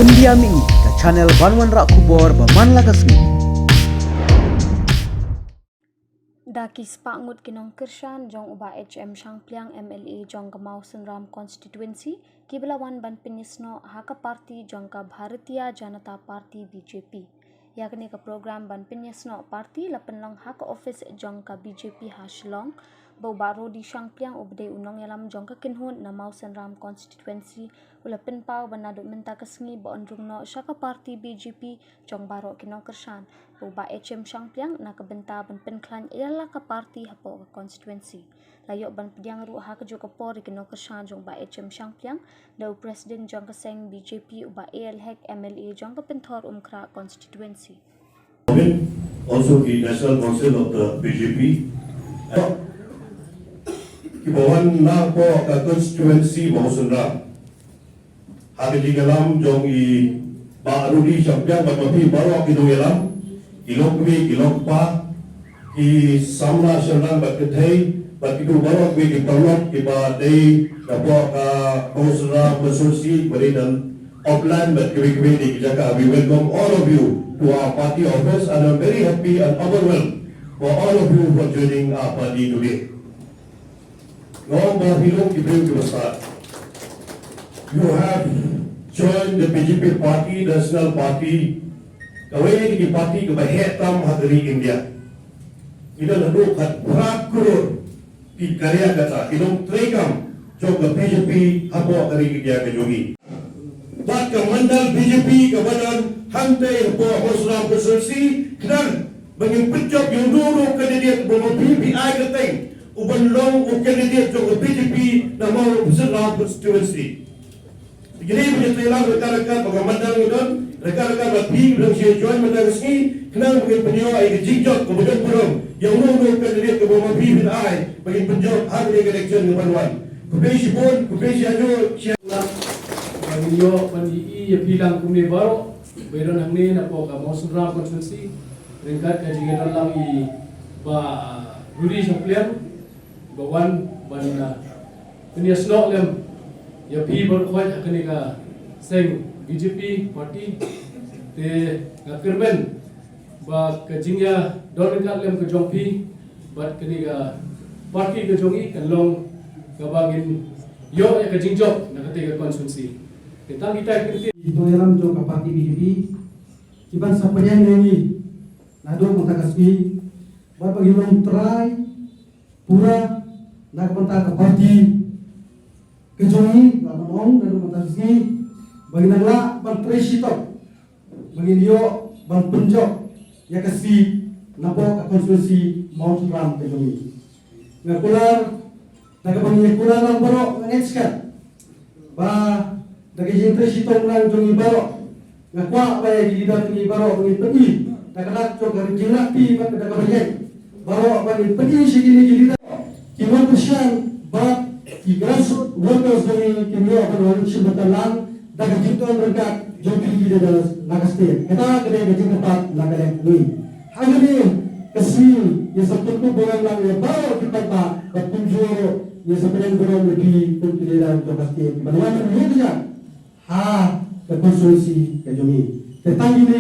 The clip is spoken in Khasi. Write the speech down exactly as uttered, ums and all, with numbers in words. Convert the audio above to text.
India Mih, ka channel ban wanrah khubor ba man la ka sngi. Da ki spah ngut ki nongkyrshan jong u Bah H M Shangpliang, M L A jong ka Mawsynram constituency, ki ba la wan ban pynïasnoh ha ka party jong ka Bharatiya Janata Party, B J P. Ïa kane ka program ban pynïasnoh party la pynlong ha ka office jong ka B J P ha Shillong, ba u Bah Rody Shangpliang, u ba dei u nongïalam jong ka kynhun na Mawsynram constituency, u la pynpaw ba naduh mynta ka sngi ba un rung noh sha ka party B J P jong baroh ki nongkyrshan, ba u Bah H M Shangpliang na ka bynta ban pynkhlaiñ ïa la ka party hapoh ka constituency. La ïoh ban pdiang ruh ha kajuh ka por ïa ki nongkyrshan jong u Bah H M Shangpliang da u president jong ka seng B J P, u Bah A L Hek, M L A jong ka Pynthor Umkhrah constituency. Also the National Council of the B J P. Ki ba wan na ka constituency Mawsynram. Ha ka jingïalam jong i Bah Rody Shangpliang bad ma phi baroh ki nongïalam, ki lok kmie, ki lok kpa, ki samla shynrang bad kynthei, bad kito baroh kmie ki paralok ki ba dei na poh ka Mawsynram constituency, ba dei na Upland bad kiwei kiwei de ki jaka. We welcome all of you to our party office and I'm very happy and overwhelmed for all of you for joining our party today. Nga ong ba phi long ki briew ki ba stad. You have joined the B J P party, the national party. Kawei na ki party kaba heh tam ha ka ri India. Ki don haduh khatphra klur ki karyakarta, ki nongtrei kam jong ka B J P hapoh ka ri India ka jong ngi. Bad ka mandal B J P kaba don hangtei hapoh Mawsynram constituency, khnang ba ngin pynjop ïa uno uno u candidate ba ma phi phi ai kyrteng u ban long u candidate jong ka B J P na Mawsynram constituency. Kine ba ngi trei lang ryngkat ryngkat bad ka mandal ngi don, ryngkat ryngkat bad phi ba dang shu join mynta ka sngi, khnang ba ngin pynïoh ïa ka jingjop kaba jop burom ïa uno uno u candidate kaba ma phi phin ai ba ngin pynjop ha kane ka election kaba wan. Khublei shibun, khublei shihajar, shihajar. Ba ngin ïoh ban ïohi ïa phi lang kumne baroh ba ïadon hangne na poh ka Mawsynram constituency ryngkat ka jingïadon lang i Bah Rody Shangpliang ba wan ban, ah, pynïasnoh lem ïa phi baroh khoit ha kane ka seng B J P party. Te nga kyrmen ba ka jingïadon ryngkat lem ka jong phi bad kane ka party ka jong ngi kan long kaba ngin ïoh ïa ka jingjop na katei ka constituency. Te tang kitai ki kyntien, ki nongïalam jong ka party B J P ki ban sa pynïaid ïa ngi naduh mynta ka sngi bad ba ngin long trai pura na ka bynta ka party ka jong ngi, la ban ong naduh mynta ka sngi ba ngin nang lah ban trei shitom ba ngin ïoh ban pynjop ïa ka seat na poh ka constituency Mawsynram ka jong ngi. Nga kular da kaba ngi kular lang baroh, nga ngeit skhem ba da ka jingtrei shitom lang jong ngi baroh, nga kwah ba ïa ki leader jong ngi baroh ba ngin pyni da ka dak jong ka jingrakhe bad da kaba ïeit baroh ba ngin pyni sha kine ki leader, ki nongkyrshan bad ki grassroots workers jong ngi kin ïoh ban wan shim bynta lang da ka jingdon ryngkat jong ki leaders na ka state. Kata ka dei ka jingkyrpad na ka liang ngi. Hangne ka sngi ngi sa pynkup burom lang ïa baroh ki paidbah bad kumjuh ruh ngi sa pynkup burom ïa phi kum ki leader jong ka state kiba wan ban ïa ka jingïaid ha ka constituency ka jong ngi. Te tang kine